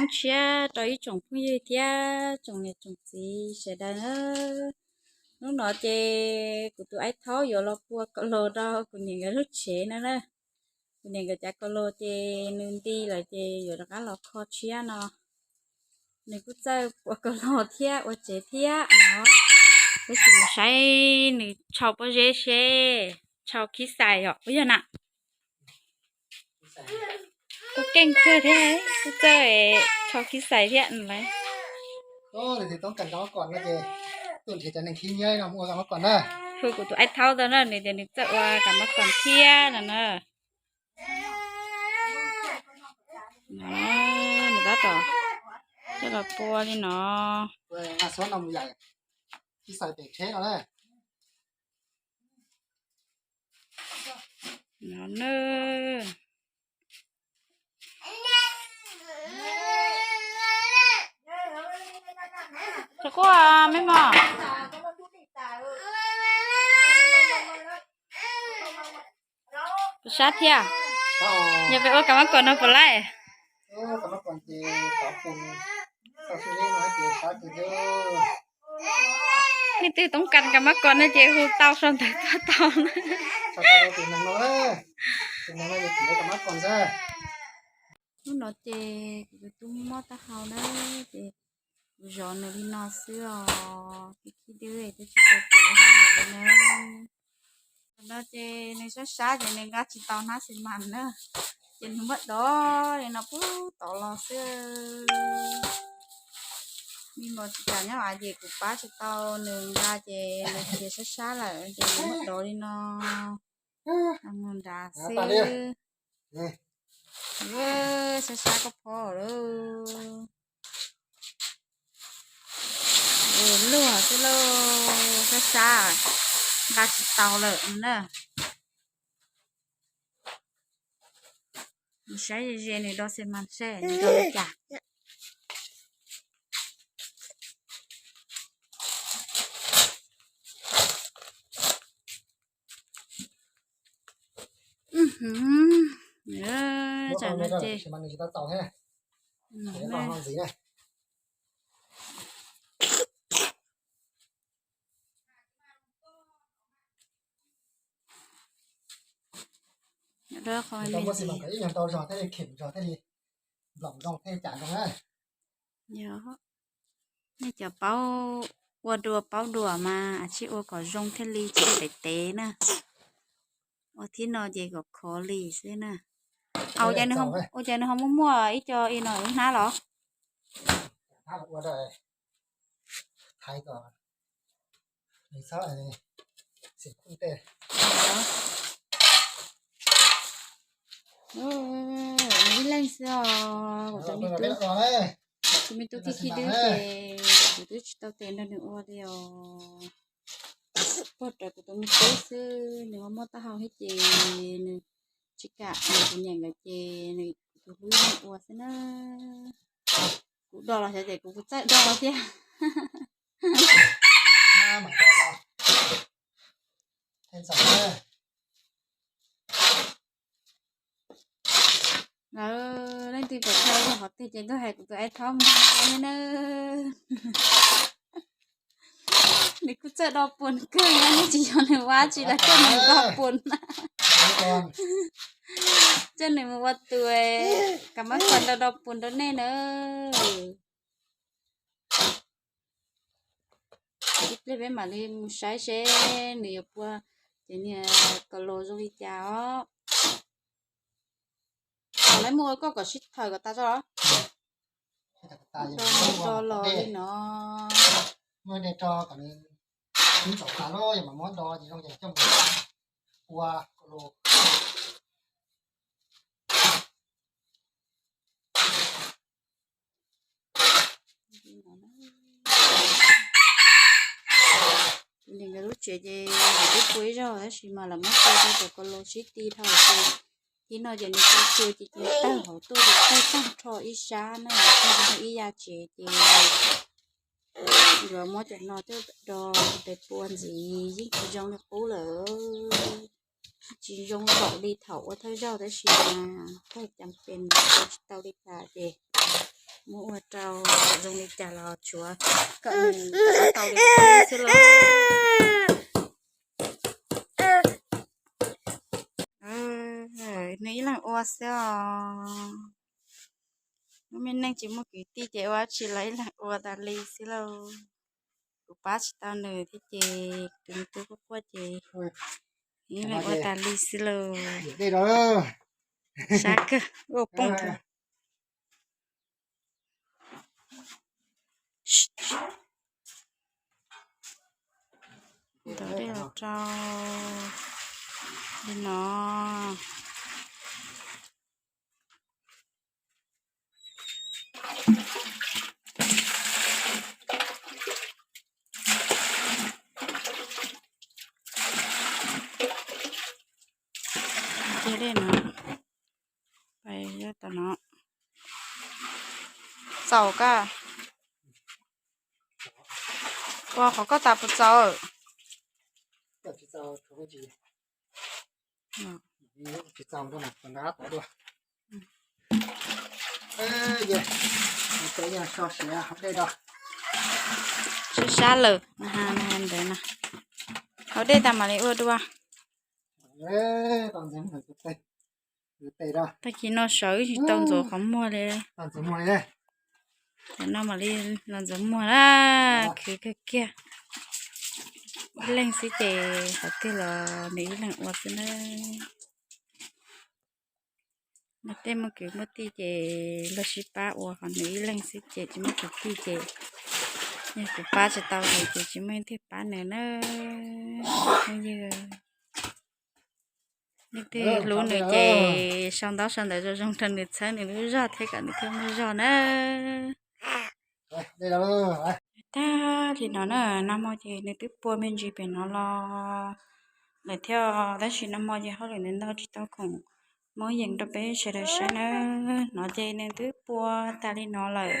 Tshiab rau ib tsoom phooj ywg thiab tsoom niam tsoom txiv sawv daws na. Hnub no ces kuv tus aib thaub yuav los pua kaus laus rau kuv niam nkawd lub tsev no na. Kuv niam nkawd cov kaus laus ces nws nti lawm ces yuav rov qab los kho tshiab no. Nws kuj txawj pua kaus laus thiab ua tsev thiab no. Tab sis mus saib nws tshau pob zeb seb tshau khib xais yom, puas yog na? Kuj keej kawg thiab, kuj txawj tshau khib xais thiab lawm. Hu kuv tus aib thaub tau na, nws tias nws txawj ua kam mab koos thiab no na. Nws tab tom coj los pua li no. No na. Tsis quaj me mos. Puas sab thiab? Yog peb ua kam mab koos no puas laij? Leej twg toob kas kam mab koos no ces hu tau sau ntawv tuaj tau na. Hnub no ces kuv tus tub mob taub hau na, ces kuv zov nws li no xwb os, khib khib dub twb tsis tau pem hauj lwm li na. Tam no ces nws sab sab ces nws nqa tsis tau hnab xis mas na, ces nws muab dov li no pub tod los xwb. Me mos tsis kam nyob av ces kuv pab tsis tau nws nqa ces nws khiav sab sab lawm ces nws muab dov li no mus nrad xwb. Sab sab koj phob lawm. Luag xwb lauj, sab sab, nqa tsis tau lawm na. Mus saib ze ze nws do xis mas seb nws do li cas. Tsam no ces Yog, nej cov paub ua dua paub dua mas tsij ua kom zoo thiaj li tsis tev tev na. Ua thib no ces kom khov li xwb na. Ua cas nws ho muaj muaj ib co i no lub hnab los? Ib leeg xwb os, kuv tus me tub, tus me tub khib khib dub ces kuv twb tsis tau tes nrog nws ua li os. Puag rawv kuv tus me tub xwb, nws muaj muaj taub hau thiab ces nws tsis kam, nws kuv nyiam nkawd ces nws kuv tus hlub nws ua xwb na. Kuv do los xyov ces kuv kuv txawj do los thiab. Lawv leej twg pom tau yog qhov twg ces koj hais kuv tus aib thaub mus thiab na. Nws kuj txawj do puas kawg na, nej tsis yog nws ua tsis los coj nws mus do puas na. Coj nws mus ua tus kam mab koos do do puas rau nej na. Ib pliag peb mam li mus saib seb nws yuav pua cov niag kaus laus zoo li cas os. Thaum lawv muab ua koj kom sib thawm kom tas tso. Do los li no. Kuv niam nkawd lub tsev ces kuv twb pua ib zaug tab sis mas lawv muab pua rau cov kaus laus sib ti dhau ces thib no ces nws tau pua ces tawg hauv tuaj ces tawg tag nrho ib sab na, tawg ib ya tsev ces yuav muab cov no coj do tes pua ntxiv yeej tsis zoo li qub lawm. Tsis zoo nkaus li thaum ua thawj zaug tab sis mas thaum cas pes ua tsis tau li cas ces Muab ua rau zoo li cas los tsuav kom nws tau li xwb lauj. Nws ib leeg ua xwb os. Lub me neej tsis muaj kwv tij ces ua dab tsi los ib leeg ua tas li xwb lauj. Kuv pab tsis tau nws thiab ces kuv tus quaj quaj ces ib leeg ua tas li xwb lauj. Sab kawg ua poob. Ntawd dej los rau li no. Cia dej no, pais tom no. Txaus koj. Ua qhov koj tas puas txaus? Sab sab lawm ntawd na. Haus dej tas mam li ua dua. Tag kis no sawv tsis tau ntxuav qhov muag li. Tam no mam li los ntxuav muag na, khwv kawg kiag. Ib leeg xwb ces qhov twg los nws ib leeg ua xwb na. Luag tej muaj kwv muaj tij ces luag sib pab ua, ho nws ib leeg xwb ces tsis muaj kwv tij ces yog kuv pab tsis tau nws ces tsis muaj leej twg pab nws na. Phooj ywg, leej twg hlub nws ces sau ntaub sau ntawv zoo zoo rau nws txhawb nws lub zog thiab kom nws thiaj muaj zog na. Tag li no na, nag hmo ces nws twb pua me ntsis pem no los lawm thiab, tab sis nag hmo ces hauj lwm ntau tsis tau khoom muab yees rau peb sawv daws saib na. No ces nws twb pua tas li no lawm,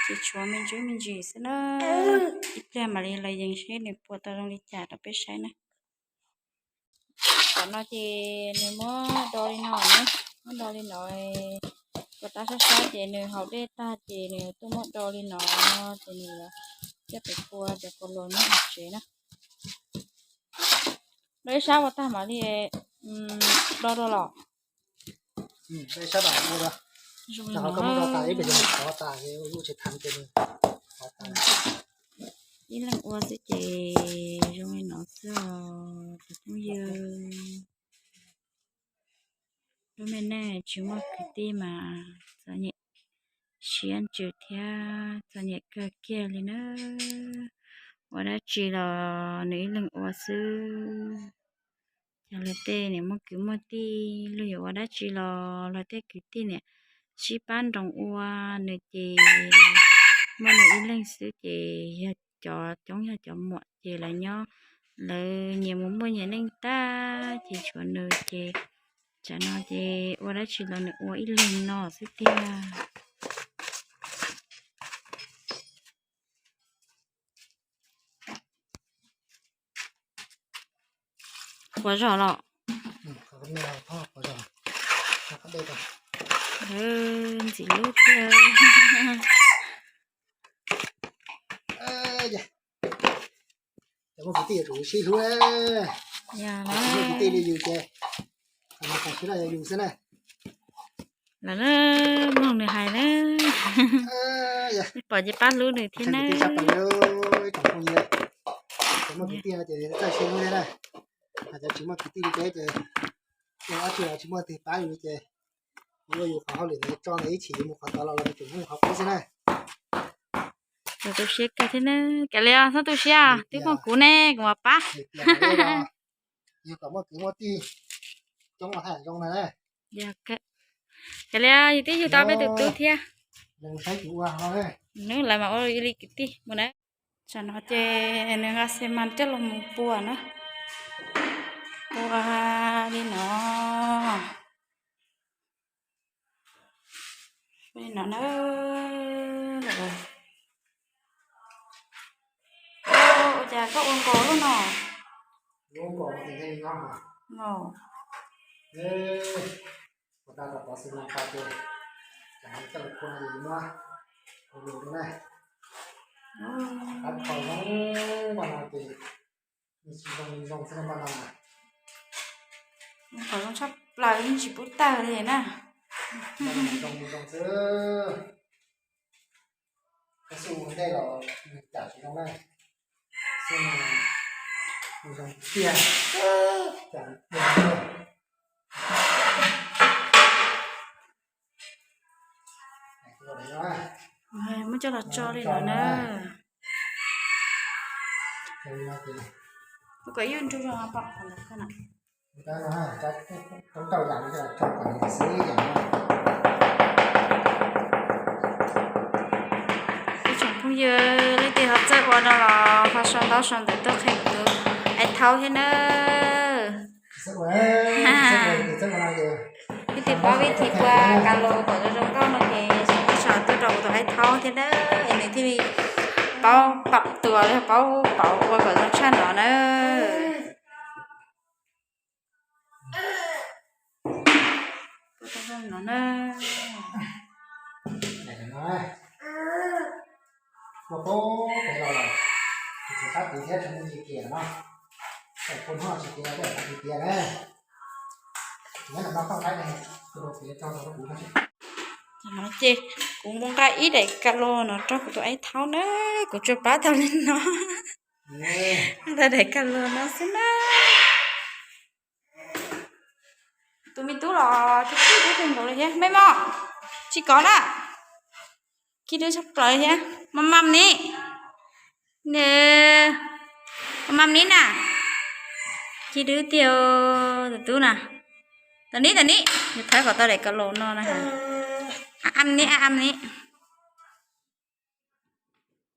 ces tshuav me ntsis me ntsis xwb na. Ib pliag mam li los yees seb nws pua tau zoo li cas rau peb saib na. Tam no ces nws muab do li no na, muab do li no, puas tab sab sab ces nws haus dej tag ces nws tuaj muab do li no, ces nws coj pem pua cov kaus hluas nyob hauv tsev na. Do ib sab ua tag mam li do dua los. Ib leeg ua xwb ces zoo li no xwb os cov phooj ywg. Lub me neej tsis muaj kwv tij mas txom nyem siab ntsws thiab txom nyem kawg kiag li na. Ua dab tsi los nws ib leeg ua xwb. Cov luag tej niam muaj kwv muaj tij, luag yuav ua dab tsi los luag tej kwv tij niam sib pab nroos ua, nws ces muaj nws ib leeg xwb ces yog cov coob yog cov muam ces lawv nyob, lawv nyias mus muaj nyias neej tag ces tshuav nws ces tsam no ces ua dab tsi los nws ua ib leeg no xwb tiag. Quav zog los? Ntxim lub tiag. Cov muaj kwv tij yuav tsum sib hlub, yog muaj kwv tij li yus ces tam sim no yog yus xwb na. Lawv mloog nws hais na, pom ces pab hlub nws thiab na. Cov muaj kwv tij no ces txawj sib hlub thiab na, cov tsis muaj kwv tij li peb ces ua dab tsi los tsis muaj leej twg pab yus li ces yus ua yus qhov hauj lwm ntawd tso ntawd ib chim yus mus qhov tod los los yus tseem muaj yus qhov qub xwb na. Txaus tu siab kawg thiab na. Kav liam, txhob tu siab, twb muaj kuv ne, kuv mam pab. Yus kom muaj kwv muaj tij coob ua thaij zoo na. Kav liam, yus twb yug tau peb tus tub thiab. Hnub lawv mam ua li kwv tij mus na. Tsam no ces nws nqa xi mas coj los mus pua na. Pua li no. Li no na. Ua cas koj ua nkaus lub no? Ua nkaus. Ua tas tom xi mas tas ces tsam no coj los pua no ces muab Lus na, qhov zoo npaum no ces nws tsis zoo zoo xwb npaum no. Qhov zoo tshaj plaws yeej tsis pub tawg li na. Zoo zoo xwb. Koj xub ua ntej los nws cas tsis zoo na, xwb nws zoo tiag, cas tiag. Muab coj los tso li no na. Ua kom ib nrug zoo pom qhov ntawd na. Ib tsoom phooj ywg, leej twg ho txawj ua no los ho sau ntaub sau ntawv tuaj qhia kuv tus aib thaub thiab nawb. Leej twg paub vij thim ua ka lus kom zoo zoo nkauj no ces sau ntaub sau ntawv tuaj rau kuv tus aib thaub thiab nawb, es nws thiaj li paub pam tua, paub pauv ua kom zoo tshaj no nawb. Ces kuv muab nqa ib daim ka lus no rau kuv tus aib thaub na, kuv tsuas pab tau li no. Tau daim ka lus no xwb na. Tus me tub los tsis khib dub kawg nkaus li thiab, me mom, tsis kov na. Khib dub tshaj plaws thiab, mam mam ni, mam mam ni na. Khib dub tiag, tus tub na. Tam ni tam ni, yus thawb kom tau daim ka lus no na. Am ni, am ni.